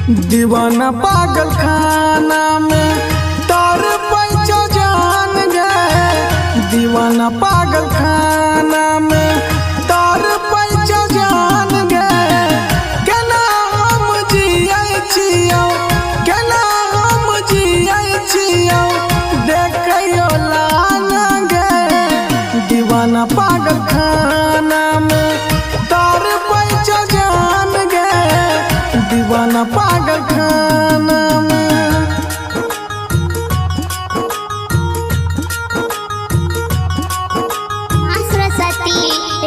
दीवाना पागल खाना में तार पैचो जान गए। दीवाना पागल खाना में तार पैचो जान गए। केना हम जियै छियौ, केना हम जियै छियौ, देखैयो लान गे। दीवाना पागल खाना में तार पैचो जान गे। दीवाना पागल खाना में। माँ सरस्वती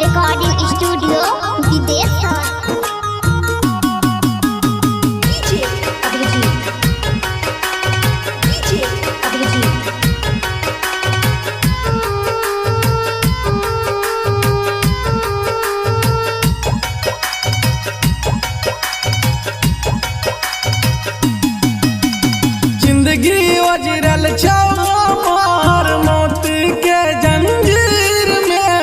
रिकॉर्डिंग स्टूडियो विदेश। DJ Abhijit, DJ Abhijit. जिंदगी उजरल छौ हमार मौत के जंजीर में।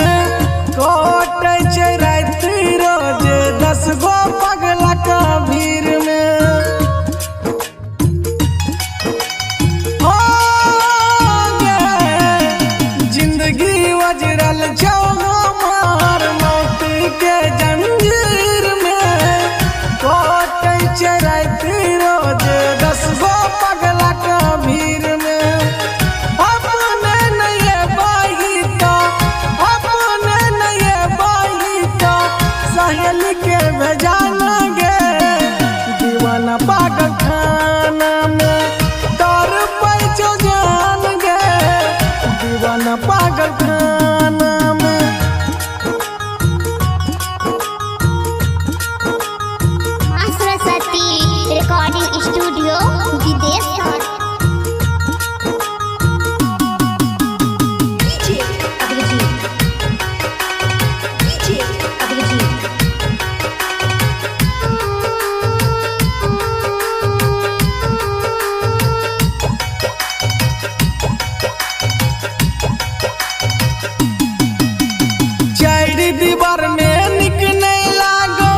कटै छै राति रोजे 10 गो पगला के भीड़ में। हो गे, जिंदगी उजरल छौ हमार मौत के जंजीर में। कटै छै राति रोजे 10 गो पगला के भीड़ में। अपने नहीं बाही तो, अपने नहीं बाही तो, सहेली के भेजाना गे। दीवाना पागल खाना में तार पैचो जान गे। दीवाना पागल खाना में। माँ सरस्वती रिकॉर्डिंग स्टूडियो विदेश। DJ Abhijit, DJ Abhijit. चारि दीवार में निक नहीं लागो,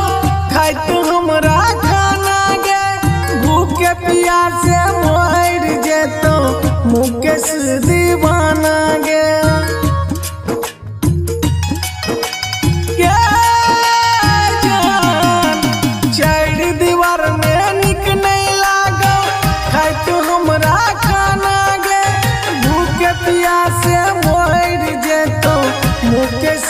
खाइत हमरा खाना गे। भूखे प्यासे मर जेतो मुकेश दीवाना गे। गे जान, चारि दीवार में निक नहीं लागो, खाइत हमरा खाना गे। भूखे प्यासे मर जेतो मुकेश।